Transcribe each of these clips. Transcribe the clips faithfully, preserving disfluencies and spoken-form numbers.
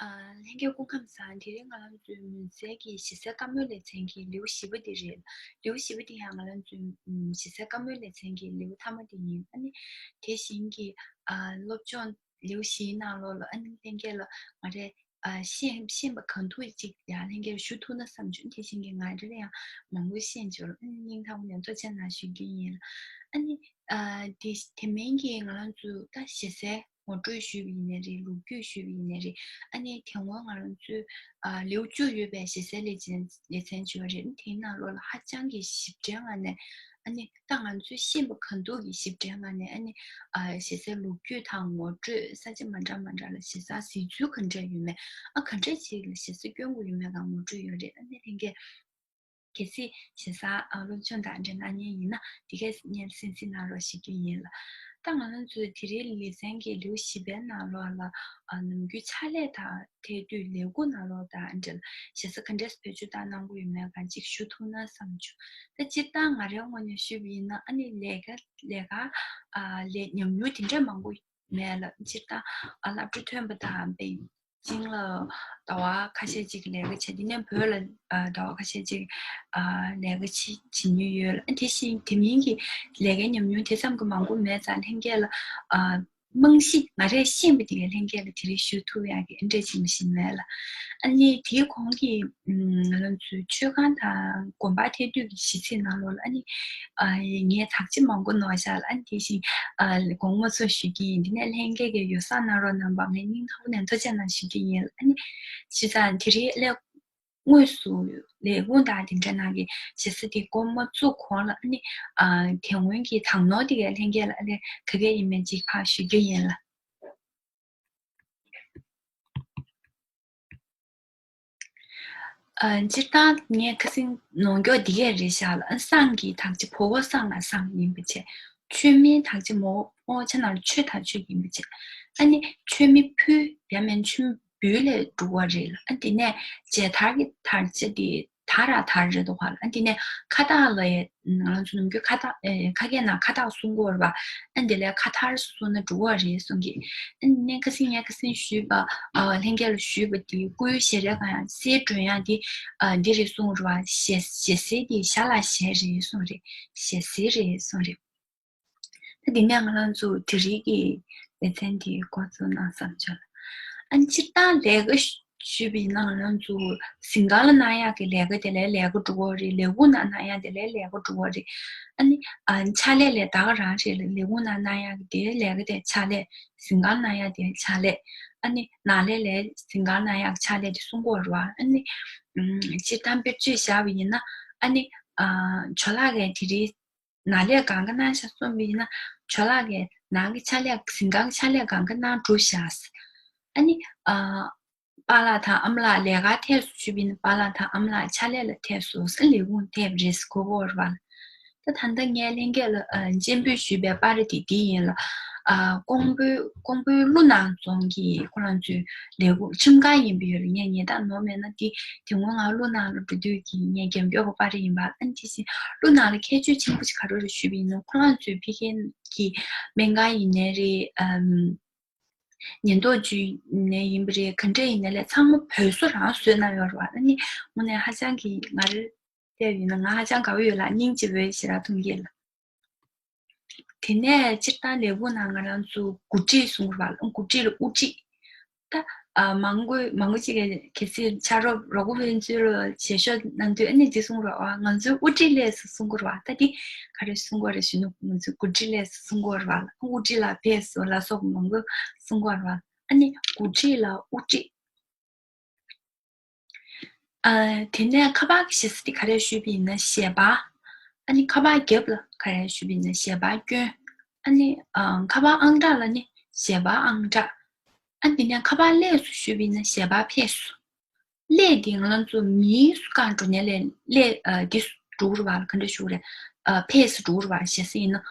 ཨ། ལྷན་རྒྱས་སྐུ་ཁམས་བཟང་། དེ་རིང་ང་རང་ཚོའི་མུན་སེལ་གྱི་ཞེ་སའི་བཀའ་མོལ་ལེ་ཚན་གྱི་ལེའུ་བཞི་པ་དེ་རེད། ལེའུ་བཞི་པ་དེ་ཡང་ང་རང་ཚོའི་ཨམ། ཞེ་སའི་བཀའ་མོལ་ལེ་ཚན་གྱི་ལེའུ་མཐའ་མ་དེ་ཡིན། ཨ་ནི་དེ་བཞིན་གྱི་ཨ། སློབ་སྦྱོང་ལེའུ་བཞིའི་ནང་ལོགས་ལ་ཨ་ནི་ལྷན་རྒྱས་ལ་ང་རས་ཨ། ཤེས་ཤེས་པ་གང་ཐུབ་ཅིག་ཡང་ལྷན་རྒྱས་ལ་ཞུ་ཐུབ་ན་བསམ་བྱུང་། དེ་བཞིན་གྱི་ང་རེ་རེ་ཡང་མང་པོ་ཤེས་བྱུང་། ཨ་ནི་སྙིང་ཐག་པ་ནས་ཐུགས་རྗེ་གནང་ཞུ་རྒྱུ་ཡིན། ཨ་ནི་ཨ། དེ་དེ་མིན་གྱི་ང་རང་ཚོ་ད་ཞེ་སའི་ངོ་སྤྲོད་ཞུས་པ་ཡིན་ནའི་རེད། ལོ་རྒྱུས་ཞུས་པ་ཡིན་ནའི་རེད། ཨ་ནི་དེ་སྔོན་ང་རང་ཚོའི་ཨ། ལེའུ་བཅུ་ཡོད་པའི་ཞེ་སའི་ལེ་ཚན་ལེ་ཚན་བྱས་པ་རེད། དེའི་ནང་ལོགས་ལ་ཧ་ཅང་གི་ཞིབ་ཕྲའི་ངང་ནས། ཨ་ནི་ད་ང་ཚོས་ཤེས་པ་གང་ཐུབ་ཀྱི་ཞིབ་ཕྲའི་ངང་ནས། ཨ་ནི་ཨ། ཞེ་སའི་ལོ་རྒྱུས་དང་ངོ་སྤྲོད། ས་ཆ་མ་འདྲ་མ་འདྲ་ལ་ཞེ་སའི་གཟིགས་ཚུལ་ག་འདྲ་ཡོད་མེད། ཨ། ག་འདྲ་ཅིག་ལ་ཞེ་ས་སྐྱོན་དགོས་ཡོད་མེད་གང་ངོ་སྤྲོད་ཡོད་རེད། ཨ་ནི་ལྷན་རྒྱས་གལ་སྲིད་ཞེ་སའི་ཨ། སློབ་སྦྱོང་དང་འབྲེལ་གནང་མཁན་ཡིན་ན། དེ་གས་སྙན་སེང་སེང་གནང་རོགས་ཞུ་རྒྱུ་ཡིན་ལ། ད་ང་རང་ཚོའི་དེ་རིང་ལེ་ཚན་གྱི་ལེའུ་བཞི་པའི་ནང་ལོགས་ལ་ཨ། ནམ་རྒྱུན་ཕྱག་ལས་དང་ཐད་དུས་ལས་ཁུངས་ནང་ལོགས་དང་འབྲེལ་ཞེ་ས་ག་འདྲས་བེད་སྤྱོད་བཏང་གནང་གི་ཡོད་མེད་གང་ཅིག་ཞུ་ཐུབ་ན་བསམ་བྱུང་། ད་སྤྱིར་བཏང་ང་རའི་ངོས་ནས་ཞུས་པ་ཡིན་ན། ཨ་ནི་ལས་ཀ་ལས་ཀ་ཨ། ལས་ཉམས་མྱོང་དེ་འདྲས་མང་པོ་མེད་ལ། སྤྱིར་བཏང་ཨ། སློབ་གྲྭ་ཐོན་པ་དང་པེ་ཅིང་ལ་ཟླ་བ་ཁ་ཤས་ཅིག་ལས་ཀ་བྱས། དེ་ནས་བོད་ལ་ཨ། ཟླ་བ་ཁ་ཤས་ཅིག་ཨ། ལས་ཀ་བྱེད་བྱེད་མྱོང་ཡོད་ལ། དེ་བཞིན་དེ་མིན་གྱི་ལས་ཀའི་ཉམས་མྱོང་དེ་ཙམ་གྱི་མང་པོ་མེད་ཙང་། ལྷན་རྒྱས་ལ་ཨ། རྨང་གཞི་ང་རས་ཤེས་པ་དེ་གས་ལྷན་རྒྱས་ལ་དེ་རིང་ཞུ་ཐུབ་ཡག་གི་འདྲ་ཅིག་མ་ཞིག་མེད་ལ། ཨ་ནི་དེའི་གོང་གི་ང་རང་ཚོའི་ཆོས་ཁང་དང་དགོན་པ་ཐད་དུས་ཀྱི་ཞེ་སའི་ནང་ལོགས་ལ། ཨ་ནི་ཨ། ངས་ཚར་གཅིག་མང་པོ་ནོར་བཞག་ལ། ཨ་ནི་དེ་བཞིན་ཨ། དགོངས་པ་མ་ཚོམ་ཞུ་གི་ཡིན། དེ་ནས་ལྷན་རྒྱས་ཀྱིས་ཡོ་བསྲང་གནང་རོགས་གནང་བ་ངས་སྙིང་ཐག་པ་ནས་ཐུགས་རྗེ་གནང་ཞུ་གི་ཡིན། ཨ་ནི་བྱས་ཙང་དེ་རིང་སླད་དངོས་སུ་ལས་ཁུངས་དང་དེ་འདྲ་ནང་གི་ཞེ་ས་དེ་འགོ་མ་བཙུགས་གོང་ལ། ཨ་ནི་ཨ། དེ་སྔོན་གྱི་དང་ནོར་དེ་གས་ལྷན་རྒྱས་ལ་ཨ་ནི་ག་གས་ཡིན་མིན་ཅིག་ཕར་ཞུ་རྒྱུ་ཡིན་ལ། ཨ། སྤྱིར་བཏང་ངས་ཁ་སང་ནོར་འཁྱོག་འདི་གས་རེད་བཞག་ལ། ཨ། སངས་ཀྱི་དག་ཆ་བོ་བོ་སངས་ལ་སངས་ཡིན་པ་བྱས། མཆོད་མེའི་དག་ཆ་མོ་ཨོ་ཆ་ནང་ལ་མཆོད་དང་མཆོད་ཡིན་པ་བྱས། ཨ་ནི་མཆོད་མེ་ཕུལ་ཡང་མིན་མཆོད་འབུལ་ལས་འགྲོ་བ་རེད་ལ། ཨ། དེ་ནས་མཇལ་དར་གྱི་དར་ཆ་དེ་དར་ར་དར་རེད་འདུག་ག་ལ། ཨ། དེ་ནས་ཁ་བཏགས་ལ་ཡ་ང་ཚོ་ནམ་རྒྱུན་ཁ་བཏགས་ཨེ། ཁ་སྐད་ནང་ཁ་བཏགས་གསུང་གི་ཡོད་རེད་པ། ཨ། དེ་ལས་ཁ་དར་གསུང་ན་འགྲོ་བ་རེད་གསུང་གི། ཨ་ནི་ཁ་སང་ངས་ཁ་སང་ཞུས་པ། ཨ། ལྷན་རྒྱས་ལ་ཞུས་པ་དེ་སྐུའི་ཞལ་རས་གང་ཡང་གསེར་སྒྲོན་ཡང་དེ་ཨ། འདི་རེད་གསུང་རེད་པ། ཞལ་ཞལ་གསེར་དེ་ཞལ་ལག་ཞལ་རེད་གསུང་རེད། ཞལ་གསེར་རེད་གསུང་རེད། ད་དེ་ནས་ང་རང་ཚོ་དེ་རིང་གི་ལེ་ཚན་དེ་འགོ་བཙུགས་ན་བསམ་བྱུང་། ཨ། སྤྱིར་བཏང་ལས་ཀ་ཞུས་པ་ཡིན་ན། ང་རང་ཚོ་ཟིན་ཁང་ལ་གནང་ཡག་གི་ལས་ཀ་དེ་ལས་ལས་ཀ་འགྲོ་གི་རེད། ལས་ཁུངས་ནང་གནང་ཡག་དེ་ལས་ལས་ཀ་འགྲོ་གི་རེད། ཨ་ནི་ཨ། ཕྱག་ལས་ལས་ད་ག་རང་རེད་ལ། ལས་ཁུངས་ནང་གནང་ཡག་གི་དེ་ལས་ཀ་དེ་ཕྱག་ལས། ཟིན་ཁང་གནང་ཡག་དེ་ཕྱག་ལས། ཨ་ནི་ནང་ལས་ལས་ཟིན་ཁང་གནང་ཡག་ཕྱག་ལས་དེ་གསུང་གི་ཡོད་རེད་པ། ཨ་ནི་ཨམ། སྤྱིར་བཏང་དཔེར་བརྗོད་བཞག་པ་ཡིན་ན། ཨ་ནི་ཨ། ཇོ་ལགས་ཀྱིས་དེ་རིང་ནང་ལས་གང་ག་གནང་ཤག་གསུངས་པ་ཡིན་ན། ཇོ་ལགས་ཀྱིས་ནང་གི་ཕྱག་ལས་ཟིན་ཁང་གི་ཕྱག་ལས་གང་ག་གནང་གྲུབ་ཤག། ཨ་ནི་ཨ། པཱ་ལགས་དང་ཨ་མ་ལགས་ལས་ཀར་ཐད་སུ་ཞུས་པ་ཡིན་ན། པཱ་ལགས་དང་ཨ་མ་ལགས་ཕྱག་ལས་ལ་ཐད་སོང་ཟེར། ལས་ཁུངས་ཐད་པ་རེད་ཟེར་གོ་གི་ཡོད་རེད་པ། ད་ད་ལྟ་ངས་ལྷན་རྒྱས་ལ་ཨ། སྤྱན་འབུལ་ཞུས་པའི་པར་རིས་དེ་འདི་ཡིན་ལ། ཨ། ཀོང་པོའི་ཀོང་པོའི་ཀླུ་ནང་རྫོང་གི་ཁོ་རང་ཚོའི་ལས་ཁུངས་ཁྲིམས་ཁང་ཡིན་པ་ཡོད་ལ། ངས་ཉེས་རྡུང་ནོར་མེད་ན། དེ་དེ་སྔོན་ང་ཀླུ་ནང་ལ་འགྲོ་དུས་ཀྱི་ངས་རྒྱབ་སྐྱོར་གྱི་པར་རིས་ཡིན་པ། ཨ་ནི་དེ་བཞིན་ཀླུ་ནང་ལ་ཁྱད་ཆོས་ཆེན་པོ་ཞིག་ག་རེ་རེད་ཞུས་པ་ཡིན་ན། ཁོ་རང་ཚོའི་ཕ་རྒན་གྱི་སྨན་ཁང་ཡིན་ནའི་རེད། ཨམ། ཉེན་རྟོག་ཅུས་ནས་ཡིན་པ་རེད། ག་འདྲ་ཡིན་ནའི་ལས་ཚང་མ་བོད་བཟོ་རང་བཟོས་གནང་ཡོད་རེད་པ། ཨ་ནི་དངོས་གནས་ཧ་ཅང་གི་ང་རེ་བལྟས་ཡིན་ན་ང་ཧ་ཅང་དགའ་པོ་ཡོད་ལ། སྙིང་རྗེ་པོ་ཞེ་དྲག་མཐོང་གི་ལ། དེ་ནས་སྤྱིར་བཏང་ལས་ཁུངས་ནང་ང་རང་ཚོ་འགོ་ཁྲིད་གསུང་གི་རེད་པ། འགོ་ཁྲིད་ལ་དབུ་ཁྲིད། ད་ཨ། མང་པོ་མང་པོ་ཅིག་གིས་གལ་སྲིད་ཕྱག་རོགས་རོགས་པ་ཕན་ཚུན་ལ་བྱེད་ཤོག་གནང་དུས། ཨ་ནི་འདི་གསུང་རེད་པ། ང་ཚོའི་དབུ་ཁྲིད་ལས་སུ་གསུང་གི་རེད་པ། ད་འདི་ག་རེ་གསུང་གི་རེད་ཞུ་ན། ང་ཚོའི་འགོ་ཁྲིད་ལས་སུ་གསུང་གི་རེད་པ་ལ། དབུ་ཁྲིད་ལ་ཕེབས་སོང་ལ་སོགས་མང་པོ་གསུང་གི་རེད་པ། ཨ་ནི་འགོ་ཁྲིད་ལ་དབུ་ཁྲིད། ཨ། དེ་ནས་ཁ་པར་གྱི་ཞེ་ས་དེ་ག་རེ་ཞུས་པ་ཡིན་ན་ཞལ་པར། ཨ་ནི་ཁ་པར་རྒྱབ་ལ་ག་རེ་ཞུས་པ་ཡིན་ན་ཞལ་པར་སྐྱོན། ཨ་ནི་ཨ། ཁ་པར་ཨང་གྲངས་ལ་ནི་ཞལ་པར་ཨང་གྲངས། ཨ། དེ་ནས་ཁ་པར་སླེབས་སོང་ཞུས་པ་ཡིན་ན་ཞལ་པར་ཕེབས་སོང་། སླེབས་དེ་ང་རང་ཚོ་མིང་སུ་བཀའ་འགྲོ་ནས་ལས་སླེབས། ཨ། དེ་སུ་འགྲོ་གི་རེད་པ་ལ། ག་འདྲ་ཞུ་གི་རེད། ཨ། ཕེབས་སུ་འགྲོ་གི་རེད་པ། ཞེ་ས་ཡིན་ན།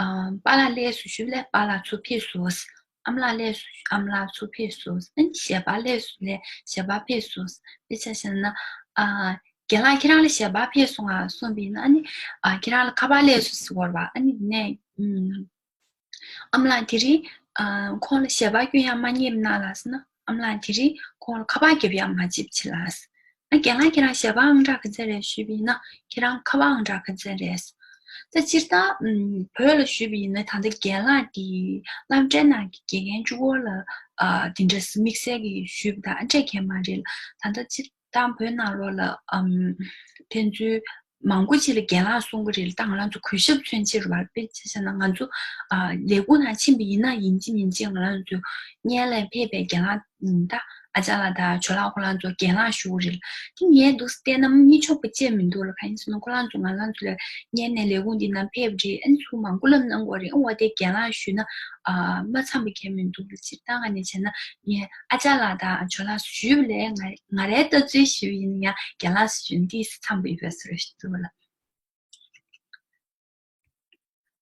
ཨ། པཱ་ལགས་སླེབས་སོང་ཞུས་ལས་པཱ་ལགས་ཚུར་ཕེབས་སོང་། ཨ་མ་ལགས་སླེབས་སོང་ཨ་མ་ལགས་ཚུར་ཕེབས་སོང་། ཨ་ནི་ཞལ་པར་སླེབས་སོང་ལས་ཞལ་པར་ཕེབས་སོང་། དཔེ་ཆ་བཞག་ན། ཨ། རྒན་ལགས་ཁྱེད་རང་ལ་ཞལ་པར་ཕེབས་སོང་ང་གསུངས་པ་ཡིན་ན། ཨ་ནི་ཨ། ཁྱེད་རང་ལ་ཁ་པར་སླེབས་སོང་ཟེར་བ་རེད་པ། ཨ་ནི་དེ་ནས་ཨམ། ཨ་མ་ལགས་དེ་རིང་ཨ། ཁོང་ལ་ཞལ་པར་སྐྱོན་ཡང་མ་རྙེད་པ་ན་ལགས་ཟེར་ན། ཨ་མ་ལགས་དེ་རིང་ཁོང་ལ་ཁ་པར་རྒྱབ་ཡག་མ་བྱེད་པ་བྱེད་ལགས། ཨ་རྒན་ལགས་ཁྱེད་རང་ཞལ་པར་ཨང་གྲངས་ག་ཚད་རེད་ཞུས་པ་ཡིན་ན། ཁྱེད་རང་ཁ་པར་ཨང་གྲངས་ག་ཚད་རེད། ད་སྤྱིར་བཏང་ཨམ་བོད་ལ་ཞུས་པ་ཡིན་ན། ད་ལྟ་རྒན་ལགས་དེ་སློབ་གྲྭའི་ནང་གི་དགེ་རྒན་གཅིག་པོ་ལ་ཨ་དེ་འདྲ་དམིགས་བསལ་གྱི་ཞུས་པ་དང་ཨ་འདྲས་གང་ཡང་མ་རེད་ལ། ད་ལྟ་སྤྱིར་བཏང་བོད་ནང་ལོགས་ལ་ཨམ་ཕན་ཚུན་མང་པོ་ཅིག་ལ་རྒན་ལགས་གསུང་གི་རེད་ལ། ད་ང་རང་ཚོ་གུས་ཞབས་མཚོན་ཕྱིར་བར་དཔེ་ཆ་བཞག་ན། ང་ཚོ་ཨ་ལས་ཁུངས་ནང་ཕྱིན་པ་ཡིན་ན་ཡིན་གཅིག་མིན་གཅིག་ང་རང་ཚོ་སྔོན་ལ་ཕེབས་པའི་རྒན་ལགས་ད་ཨ་ཅག་ལགས་དང་ཇོ་ལགས་ཁོ་རང་ཚོ་རྒན་ལགས་ཞུ་གི་རེད་ལ། དེ་ངས་འདུག་བལྟས་ན་གཉིད་ཆོག་པ་ཅིག་མི་འདུག་ལ། གང་ཡིན་ཟེར་ན་ཁོ་རང་ཚོ་ང་རང་ཚོ་ལ་སྔོན་ནས་ལས་ཁུངས་འདི་ནང་ཕེབས་རེད། ཨ་ནི་ཚུར་མང་པོ་ལབ་གནང་གི་རེད། ཨ་འོ་དེ་རྒན་ལགས་ཞུས་ན་ཨ་མ་འཚམས་པ་གང་ཡང་མི་འདུག་ལ། སྤྱིར་བཏང་ང་ནས་བྱས་ན་ངས་ཨ་ཅག་ལགས་དང་ཇོ་ལགས་ཞུས་པ་ལས་ང་ང་རའི་ལྟ་ཚུལ་ཞུས་པ་ཡིན་ན་ཡང་རྒན་ལགས་ཞུས་ན་ཏོག་ཙམ་འཚམས་པ་ཡོད་པའི་བཟོ་འདྲ་ཞིག་འདུག་ལ།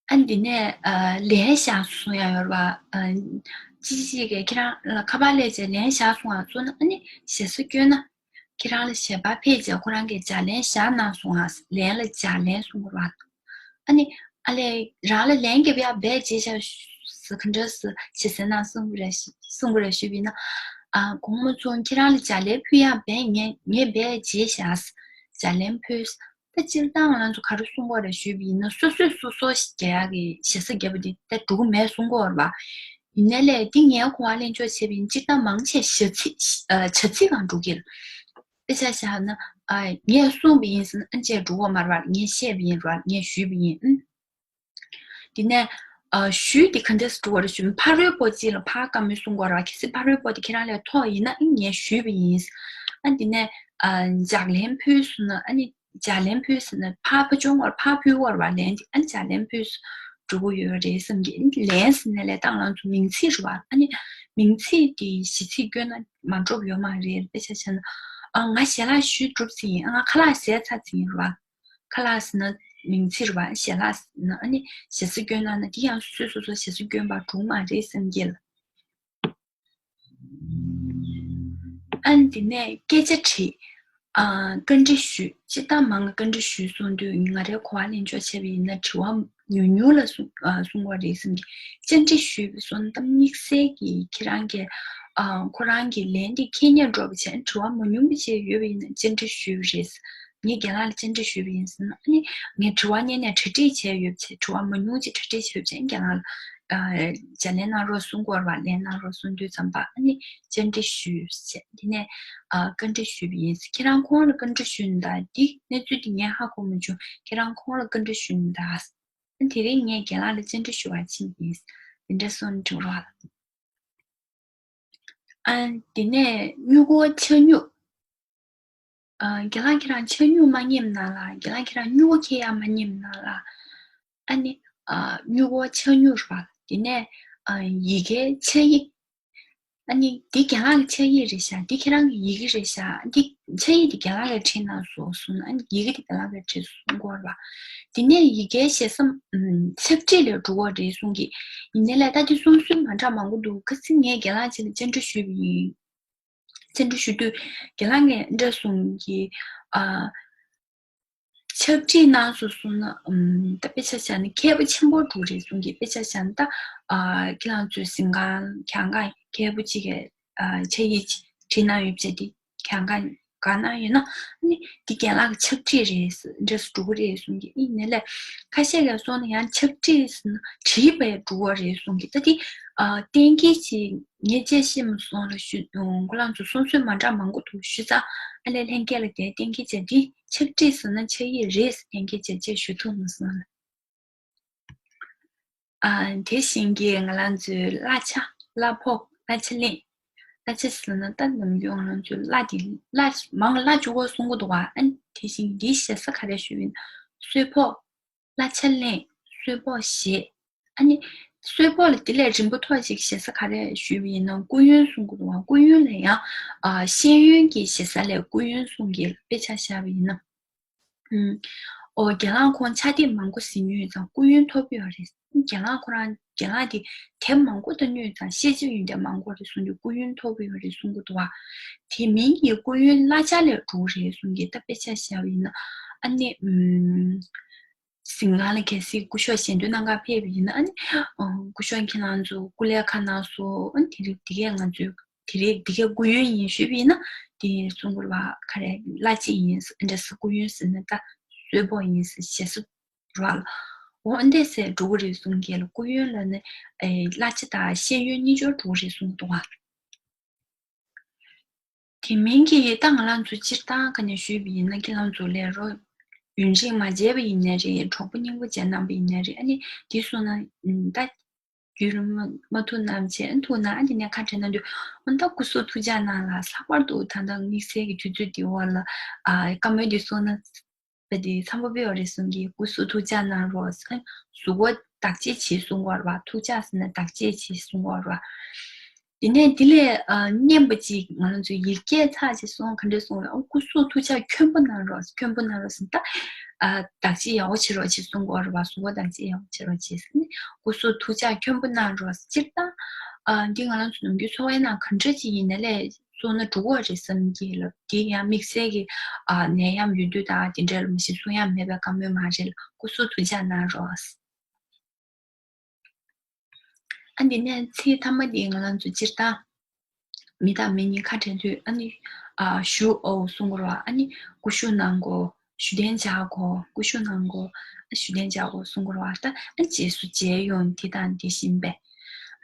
ཨ་འདི་ནས་ཨ་ལན་བཞག་གསུང་ཡག་ཡོད་རེད་པ། ཨ་ཅི་ཅི་གིས་ཁྱེད་རང་ལ་ཁ་པར་སླེབས་བྱས་ལན་བཞག་སོང་ང་གསུངས་ན། ཨ་ནི་ཞེ་ས་སྐྱོན་ན་ཁྱེད་རང་ལ་ཞལ་པར་ཕེབས་བྱས་ཁོ་རང་གིས་ལྗགས་ལན་བཞག་གནང་སོང་ང་། ལན་ལ་ལྗགས་ལན་གསུང་དགོས་རེད་པ། ཨ་ནི་ཨ་ལས་རང་ལ་ལན་རྒྱབ་ཡག་རྦད་བརྗེད་བཞག་ཟེར་ག་འདྲ་ཟེར་ཞེ་ས་ན་གསུང་དགོས་རེད་ཞུ་གསུང་དགོས་རེད་ཞུས་པ་ཡིན་ན། ཨ་དགོང་མོ་ཚུར་ཁྱེད་རང་ལ་ལྗགས་ལན་ཕུལ་ཡག་རྦད་ངས་ངས་རྦད་བརྗེད་བཞག་ལྗགས་ལན་ཕུལ། ད་སྤྱིར་བཏང་ང་རང་ཚོ་ག་རེ་གསུང་གི་ཡོད་རེད་ཞུས་པ་ཡིན་ན། སོ་སོས་སོ་སོ་རྒྱག་ཡག་གི་ཞེ་ས་བརྒྱབ་པ་འདི་ད་འགྲོ་གི་མེད་གསུང་གི་ཡོད་རེད་པ། ཡིན་ནའི་ལས་འདི་ངའི་གོ་བ་ལེན་ཕྱོགས་བྱས་པ་ཡིན། སྤྱིར་བཏང་མང་ཆེ་བྱ་ཚིག་ཨ་བྱ་ཚིག་སྒང་འགྲོ་གི་རེད། དཔེ་ཆ་བཞག་ན་ཨ་ངས་གསུངས་པ་ཡིན་ཟེར་ན་ཨ་ཅེ་འགྲོ་གི་མ་རེད་པ། ངས་བཤད་པ་ཡིན་རེད་པ། ངས་ཞུས་པ་ཡིན། ཨུམ། དེ་ནས་ཨ་ཞུས་དེ་ག་འདྲས་འགྲོ་གི་རེད་ཞུས་པ་ཡིན། ཕ་རོལ་པོ་ཅིག་ལ་ཕར་བཀའ་མོལ་གསུང་གི་ཡོད་རེད་པ། གལ་སྲིད་ཕ་རོལ་པོ་དེ་ཁྱེད་རང་ལས་མཐོ་ཡིན་ན་ཨ་ངས་ཞུས་པ་ཡིན། ཨ་དེ་ནས་ཨ་ལྗགས་ལན་ཕུལ་སོང་ན། ཨ་ནི་ལྗགས་ལན་ཕུལ་ཟེར་ན་ཕར་ཕར་ཕྱོགས་ངོར་ཕར་ཕུལ་བར་བ་ལན་དེ་ཨ་ནི་ལྗགས་ལན་ཕུལ་འགྲོ་གི་ཡོད་རེད་བསམ་གི། ཨ་ནི་ལན་ཟེར་ན་ལས་ད་ང་རང་ཚོ་མིང་ཚིག་རེད་པ། ཨ་ནི་མིང་ཚིག་དེ་གཞི་ཚིག་བཀོད་ན་མ་འགྲོ་གི་ཡོད་མ་རེད། དཔེ་ཆ་བཞག་ན་ཨ་ང་ཞལ་ལག་ཞུས་གྲུབ་ཟིན་ཡིན། ཨ་ང་ཁ་ལག་ཟས་ཚར་ཟིན་ཡིན་རེད་པ། ཁ་ལག་ཟེར་ན་མིང་ཚིག་རེད་པ། ཞལ་ལག་ཟེར་ན་ཨ་ནི་ཞེ་ས་བཀོད་གནང་ན་དེ་ཡང་སོ་སོ་སོ་སོ་ཞེ་ས་བཀོད་པ་འགྲོ་གི་མ་རེད་བསམ་གི་ལ། ཨ་ནི་དེ་ནས་སྐད་ཆ་དྲིས། ཨ་བཀའ་འདྲི་ཞུས། སྤྱིར་བཏང་མང་བཀའ་འདྲི་ཞུས་གསུངས་དུས་ང་རའི་གོ་བ་ལེན་ཕྱོགས་བྱས་པ་ཡིན་ན་དྲི་བ་ཉུང་ཉུང་ལ་གསུང་ཨ་གསུང་བ་རེད་བསམ་གི། བཅར་འདྲི་ཞུས་པ་སོང་ཙང་དམིགས་བསལ་གྱི་ཁྱེད་རང་གི་ཨ་ཁོ་རང་གི་ལན་དེ་མཁྱེན་སྙམ་འདྲ་པོ་བྱས། དྲི་བ་མ་ཉུང་པོ་ཅིག་ཡོད་པ་ཡིན་ན་བཅར་འདྲི་ཞུས་པ་རེད། ངས་རྒན་ལགས་ལ་བཅར་འདྲི་ཞུས་པ་ཡིན་ཟེར་ན། ཨ་ནི་ངས་དྲི་བ་སྔོན་ནས་གྲ་སྒྲིག་བྱས་ཡོད་པ་བྱས། དྲི་བ་མ་ཉུང་ཅིག་གྲ་སྒྲིག་བྱས་ཡོད་པ་བྱས། ཨ་ནི་རྒན་ལགས་ལ་ཨ་ལྗགས་ལན་གནང་རོགས་གསུང་གི་ཡོད་རེད་པ། ལན་གནང་རོགས་གསུང་དུས་ཙམ་པ་ཨ་ནི་བཅར་འདྲི་ཞུས་བྱས། དེ་ནས་ཨ་བཀའ་འདྲི་ཞུས་པ་ཡིན། ཁྱེད་རང་ཁོང་ལ་བཀའ་འདྲི་ཞུས་ན་ད་འདི་གནས་ཚུལ་འདི་ངས་ཧ་གོ་མ་བྱུང་། ཁྱེད་རང་ཁོང་ལ་བཀའ་འདྲི་ཞུས་ན་ད། ཨ་དེ་རིང་ངས་རྒན་ལགས་ལ་བཅར་འདྲི་ཞུ་བར་ཕྱིན་ཡིན། དེ་འདྲ་སོང་འགྲོ་རོགས། ཨ་དེ་ནས་སྨྱུ་གུ་ཆགས་སྨྱུག་ཨ་རྒན་ལགས་ཁྱེད་རང་ཆགས་སྨྱུག་མ་རྙེད་ན་ལགས། རྒན་ལགས་ཁྱེད་རང་སྨྱུ་གུ་འཁྱེར་ཡག་མ་རྙེད་ན་ལགས། ཨ་ནི་ཨ་སྨྱུ་གུ་ཆགས་སྨྱུག་རེད་པ། དེ་ནས་ཨ་ཡི་གེ་ཆགས་ཡིག་ཨ་ནི་འདི་རྒན་ལགས་ཀྱི་ཆགས་ཡིག་རེད་ཤག་འདི་ཁྱེད་རང་གི་ཡི་གེ་རེད་ཤག་འདི་ཆགས་ཡིག་འདི་རྒན་ལགས་ཀྱིས་བྲིས་གནང་སོང་གསུངས། ཨ་ནི་ཡི་གེ་འདི་རྒན་ལགས་ཀྱིས་བྲིས་སོང་གསུང་གི་ཡོད་རེད་པ། དེ་ནས་ཡི་གེ་ཞེ་ས་ཨམ་ཕྱག་བྲིས་ལས་འགྲོ་གི་རེད་གསུང་གི། ཡིན་ནའི་ལས་ད་འདི་གསུང་སྲོལ་མ་འདྲ་མང་པོ་འདུག་ཁ་སང་ངས་རྒན་ལགས་ཅིག་ལ་བཅར་འདྲི་ཞུས་པ་ཡིན། བཅར་འདྲི་ཞུ་དུས་རྒན་ལགས་ཀྱིས་འདྲ་གསུང་གི། ཨ་ཕྱག་བྲིས་གནང་སོང་གསུངས་ན། ཨམ་ད་དཔེ་ཆ་བཞག་ན་མཁས་པོ་ཆེན་པོ་འགྲོ་རེད་གསུང་གི། དཔེ་ཆ་བཞག་ན་ད་ཨ་ཁྱེད་རང་ཚོའི་གཟིམ་ཁང་གྱང་ཁ་མཁས་པོ་གཅིག་གིས་ཨ་ཕྱག་ཡིག་བྲིས་གནང་ཡོད་པ་བྱས། དེ་གྱང་ཁ་བཀབ་གནང་ཡོད་ན། ཨ་ནི་འདི་རྒན་ལགས་ཀྱི་ཕྱག་བྲིས་རེད། འདྲ་སུ་འགྲོ་གི་རེད་གསུང་གི། ཨ་ནི་ལས་ཁ་ཤས་ཀྱིས་སོང་ན་ཡང་ཕྱག་བྲིས་ཟེར་ན་བྲིས་པས་འགྲོ་བ་རེད་གསུང་གི། ད་དེ་ཨ་གཏན་འཁེལ་ཅིག་ངས་དཔྱད་ཤེས་མ་སོང་ལ་ཞུ། ཁོ་རང་ཚོ་གསུང་སྲོལ་མ་འདྲ་མང་པོ་འདུག་ཞུས་ཙང་ཨ་ལས་ལྷན་རྒྱས་ལ་དེ་གཏན་འཁེལ་བྱས། འདི་ཕྱག་བྲིས་ཟེར་ན་ཕྱག་ཡིག་རེད་ཟེར་གཏན་འཁེལ་བྱས་ཅེས་ཞུ་ཐུབ་མ་སོང་ལ། ཨ་དེ་བཞིན་གྱི་ང་རང་ཚོའི་གླ་ཆ། གླ་ཕོགས། གླ་ཆ་ལེན། གླ་ཆ་ཟེར་ན་ད་ནམ་རྒྱུན་ང་རང་ཚོའི་གླ་དེ་གླ་མང་གླ་བཅུག་གོ་གསུང་གི་འདུག་ག་ཨ་དེ་བཞིན་འདིའི་ཞེ་ས་ག་རེ་ཞུས་པ་ཡིན་ན། གསོལ་ཕོགས། གླ་ཆ་ལེན། གསོལ་ཕོགས་བཞེས། ཨ་ནི་གསོལ་ཕོགས་ལ་དེ་ལས་རིམ་པ་མཐོ་ཞིག་ཞེ་ས་ག་རེ་ཞུས་པ་ཡིན་ན། སྐུ་ཡོན་གསུང་གི་འདུག་ག་སྐུ་ཡོན་ལ་ཡང་ཨ་ཤེས་ཡོན་གྱི་ཞེ་ས་ལས་སྐུ་ཡོན་གསུང་གི། དཔེ་ཆ་བཞག་པ་ཡིན་ན། ཨུམ། ཨོ་རྒན་ལགས་ཁོང་ཕྱག་དེབ་མང་པོ་གཟིགས་མྱོང་ཡོད་ཙང་སྐུ་ཡོན་ཐོབ་ཡོད་རེད། རྒན་ལགས་ཁོ་རང་རྒན་ལགས་དེ་དེབ་མང་པོ་ལྟ་མྱོང་ཡོད་ཙང་ཤེས་བྱ་ཡོན་ཏན་མང་པོ་རེད་གསུང་གི། སྐུ་ཡོན་ཐོབ་ཡོད་རེད་གསུང་གི་འདུག་ག་དེ་མིན་གྱི་སྐུ་ཡོན་གླ་ཆ་ལས་འགྲོ་རེད་གསུང་གི། ད་དཔེ་ཆ་བཞག་པ་ཡིན་ན། ཨ་ནི་ཨུམ། གཟིམ་ཁང་ལ་གལ་སྲིད་སྐུ་ཞབས་ཞལ་འདོན་གནང་གར་ཕེབས་པ་ཡིན་ན། ཨ་ནི་ཨ་སྐུ་ཞབས་ཁྱེད་རང་ཚོ་སྐུ་ལས་ཁག་གནང་སོང་། ཨ་ནི་དེ་རིང་དེ་གས་ང་ཚོའི་ དེ་རིང་འདི་གའི་སྐུ་ཡོན་ཡིན་ཞུས་པ་ཡིན་ན། དེ་གསུང་དགོས་རེད་བ། ག་རེ་གླ་ཆ་ཡིན་ཟེར། འདྲ་ཟེར། སྐུ་ཡོན་ཟེར་ན་ད་གསོལ་ཕོགས་ཡིན་ཟེར། ཞེ་ས་རེད་བ། འོ་འདི་ཟེར་འགྲོ་གི་རེད་གསུང་གི་ལ། སྐུ་ཡོན་ལ་ནི་ཨེ་གླ་ཆ་དང་ཤེས་ཡོན་གཉིས་སྦྱོར་འགྲོ་གི་རེད་གསུང་འདུག་བ། དེ་མིན་གྱི་ད་ང་རང་ཚོ་སྤྱིར་བཏང་ག་ནས་ཞུས་པ་ཡིན་ན། ཁྱེད་རང་ཚོ་ལས་རོགས་ཡུན་རིང་མ་བྱས་པ་ཡིན་ནའི་རེད། གྲོགས་པོ་རྙིང་པ་བྱས་གནང་པ་ཡིན་ནའི་རེད། ཨ་ནི་དེ་སོང་ན་ད་རྒྱུན་རིང་མ་མ་ཐུག་ནམ་བྱས། ཨ་ཐུག་ན་ཨ་དེ་ནས་ཁ་བྲལ་གནང་དུས། འོ་ད་སྐུ་གཟུགས་ཐུགས་ཅག་གནང་ལ། ལྷག་པར་དུ་ད་ལྟ་དམིགས་བསལ་གྱི་དུས་ཚོད་འདི་འོག་ལ་ཨ་བཀའ་མོལ་འདི་སོང་ན། བ་དེ་འཚམས་པོ་དཔེ་ཡོད་རེད་གསུང་གི། སྐུ་གཟུགས་ཐུགས་ཅག་གནང་རོགས། ཨ་གཟུགས་པོ་བདག་གཅེས་བྱེད་གསུང་གི་ཡོད་རེད་བ། ཐུགས་ཅག་ཟེར་ན་བདག་གཅེས་བྱེད་གསུང་གི་ཡོད་རེད་བ། དེ་ནས་དེ་ལས་ཨ་སྙན་པོ་ཅིག་ང་རང་ཚོའི་ཡིག་སྐད་ཚར་ཅིག་སོང་། ག་འདྲ་གསུང་རེད། ཨ་སྐུ་གཟུགས་ཐུགས་ཅག་འཁོན་པོ་གནང་རོགས། འཁོན་པོ་གནང་རོགས་ཟེར་ན་ད་ཨ་བདག་གཅེས་ཡག་པོ་བྱེད་རོགས་བྱེད་གསུང་གི་ཡོད་རེད་བ། གཟུགས་པོ་བདག་གཅེས་ཡག་པོ་བྱེད་རོགས་བྱེད་ཟེར་ནས། སྐུ་གཟུགས་ཐུགས་ཅག་འཁོན་པོ་གནང་རོགས། སྤྱིར་བཏང་ཨ་འདི་ང་རང་ཚོ་ནམ་རྒྱུན་འཚོ་བའི་ནང་ག་འདྲ་ཅིག་ཡིན་ནའི་ལས་སོང་ན་འགྲོ་གི་ཡོད་རེད་བསམ་གྱི་ལ། དེ་ཡང་དམིགས་བསལ་གྱི་ཨ་ནད་ཡམས་ཡོད་དུས་དང་དེ་འདྲ་ལ་མ་གཞི་གསུང་ཡ་མེད་པའི་བཀའ་མོལ་མ་རེད་ལ། སྐུ་གཟུགས་ཐུགས་ཅག་གནང་རོགས། ཨ་འདི་ནས་ཚིག་མཐའ་མ་འདི་ང་རང་ཚོ་སྤྱིར་བཏང་མི་དང་མི་གཉིས་ཁ་བྲལ་དུས་ཨ་ནི་ཨ་བཞུགས་ཨོ་གསུང་གི་རེད་བ། ཨ་ནི་སྐུ་བཞུགས་གནང་དགོས། བཞུགས་གདན་འཇགས་དགོས། སྐུ་བཞུགས་གནང་དགོས། ཨ་བཞུགས་གདན་འཇགས་དགོས་གསུང་གི་རེད་བ། ད་ཨ་རྗེས་སུ་མཇལ་ཡོང་དེ་དང་དེ་བཞིན་པས།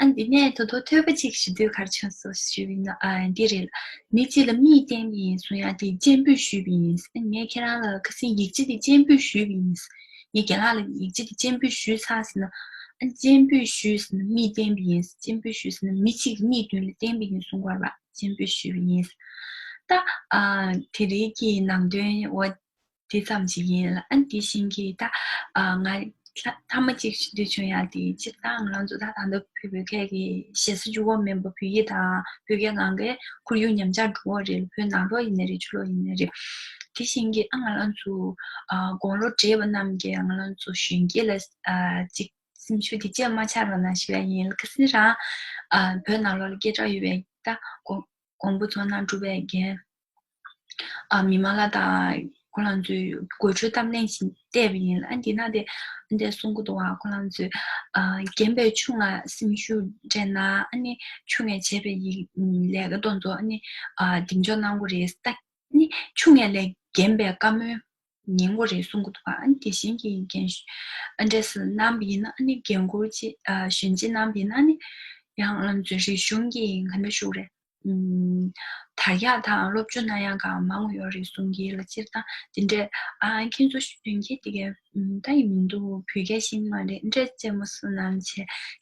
ཨ་འདི་ནས་ད་དུང་ཐོས་པ་གཅིག་ཞུ་དུས་ག་རེ་བྱུང་སོང་ཞུས་པ་ཡིན་ན། ཨ་འདི་རེད་ལ། མི་གཅིག་ལ་མིག་བསྟན་པ་ཡིན་གསུང་ཡ་དེ་སྤྱན་འབུལ་ཞུས་པ་ཡིན། ཨ་ངས་ཁྱེད་རང་ལ་ཁ་སང་ཡིག་ཆ་དེ་སྤྱན་འབུལ་ཞུས་པ་ཡིན། ངས་རྒན་ལགས་ལ་ཡིག་ཆ་དེ་སྤྱན་འབུལ་ཞུས་ཚར་ཟེར་ན། ཨ་སྤྱན་འབུལ་ཞུས་ཟེར་ན་མིག་བསྟན་པ་ཡིན། སྤྱན་འབུལ་ཞུས་ཟེར་ན་མི་གཅིག་གི་མིག་མདུན་ལ་བསྟན་པ་ཡིན་གསུང་གི་ཡོད་རེད་བ། སྤྱན་འབུལ་ཞུས་པ་ཡིན། ད་ཨ་དེ་རིང་གི་ནང་དོན་འོ་དེ་ཙམ་ཞིག་ཡིན་ལ། ཨ་དེ་བཞིན་གྱི་ད་ཨ་ང་ལ་མཐའ་མ་གཅིག་ཞུ་འདོད་བྱུང་ཡ་དེ། སྤྱིར་བཏང་ང་རང་ཚོ་ད་ད་ལྟ་བོད་བོད་སྐད་ཀྱི་ཞེ་ས་འགྱུར་བ་མེད་པ། བོད་ཡིག་དང་བོད་སྐད་ངག་གི་ཁོར་ཡུག་ཉམས་ཆག་འགྲོ་བ་རེད། བོད་ནང་ལོགས་ཡིན་ནའི་རེད། ཕྱི་ལོགས་ཡིན་ནའི་རེད། དེ་བཞིན་གྱི་ཨ་ང་རང་ཚོ་ཨ་དགུང་ལོ་བགྲེས་པ་རྣམས་ཀྱིས་ང་རང་ཚོ་གཞོན་སྐྱེས་ལ་ཨ་ཅིག་སེམས་ཤུགས་དེ་བཅད་མ་ཆག་རོགས་གནང་ཞུ་ཡ་ཡིན། ཁ་སང་རང་ཨ་བོད་ནང་ལོགས་ལ་སྐད་གྲགས་ཡོད་པའི་ད་དགོང་དགོང་པོ་ཚོགས་གནང་གྲུབ་པའི་རྒན་ཨ་མི་མ་ལགས་དང་ཁོ་རང་ཚོའི་དགོད་བྲོའི་གཏམ་གླེང་ཞིག་བལྟས་པ་ཡིན་ལ། ཨ་འདི་ན་དེ་འདི་གསུང་གི་འདུག་བ། ཁོ་རང་ཚོས་ཨ་རྒན་པའི་ཆུང་ང་སེམས་ཤུགས་སྤྲད་ན། ཨ་ནི་ཆུང་ངས་བྱས་པའི་ཡིག་ལས་ཀ་དེ་ཚོ་ཨ་ནི་ཨ་གདེང་འཇོག་གནང་དགོས་རེད། ད་ཨ་ནི་ཆུང་ངས་ལས་རྒན་པའི་བཀའ་མོལ་ཉན་དགོས་རེད་གསུང་གི་འདུག་བ། ཨ་ནི་དེ་བཞིན་གྱི་རྒན་ཨ་འདྲས་སུ་གནང་བ་ཡིན་ན། ཨ་ནི་རྒན་བཀུར་ཅིག་ཨ་གཞོན་ཅིག་གནང་བ་ཡིན་ན། ཨ་ནི་ཡང་ང་ཚོའི་རིག་གཞུང་གི་ག་འདྲ་ཞུ་དགོས་རེད། ཨུམ། དར་ཡག་དང་སློབ་སྦྱོང་གནང་ཡག་གང་མང་པོ་ཡོད་རེད་གསུང་གི་ལ། སྤྱིར་བཏང་དེ་འདྲས་ཨ་ཁྱེད་ཚོ་ཞུ་དོན་གྱི་དེ་གའི་ཨུམ་ད་ཡིན་མི་འདུག་བོད་སྐད་ཤེས་ཀྱི་མ་རེད། འདྲས་ཅེས་མོ་སུ་ནམ་བྱས་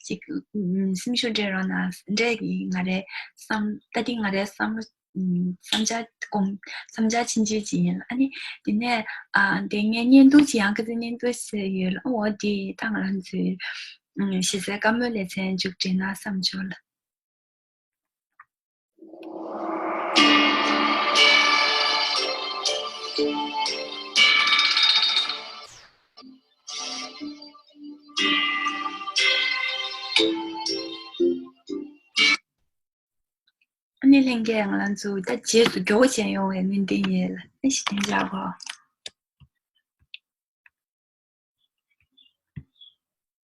ཅིག་ཨུམ་སེམས་ཤུགས་སྤྲད་རོགས་གནང་འདྲས་ཀྱི་ང་རའི་བསམ་ད་དེ་ང་རའི་བསམ་བློ་ཨུམ་བསམ་འཆར་དགོངས་བསམ་འཆར་ཕྱིན་ཆོད་ཅིག་ཡིན་ལ། ཨ་ནི་དེ་ནས་ཨ་དེ་ངས་བརྙན་ཐུང་ཅིག་ཡང་ཁ་སང་བརྙན་ཐུང་བཟོས་ཡོད་ལ། འོ་དེ་ད་ང་རང་ཚོའི་ཨུམ་གཞི་རྩའི་བཀའ་མོལ་ལེ་ཚན་མཇུག་སྒྲིལ་ན་བསམ་བྱུང་ལ། ཨ་ནི་ལྷན་རྒྱས་ང་རང་ཚོ་ད་རྗེས་སུ་མགྱོགས་པོ་བྱས་ཡོང་བའི་སྨོན་འདུན་ཡོད་ལ། ཨ་ཞིག་བདེ་འཇགས་གོ།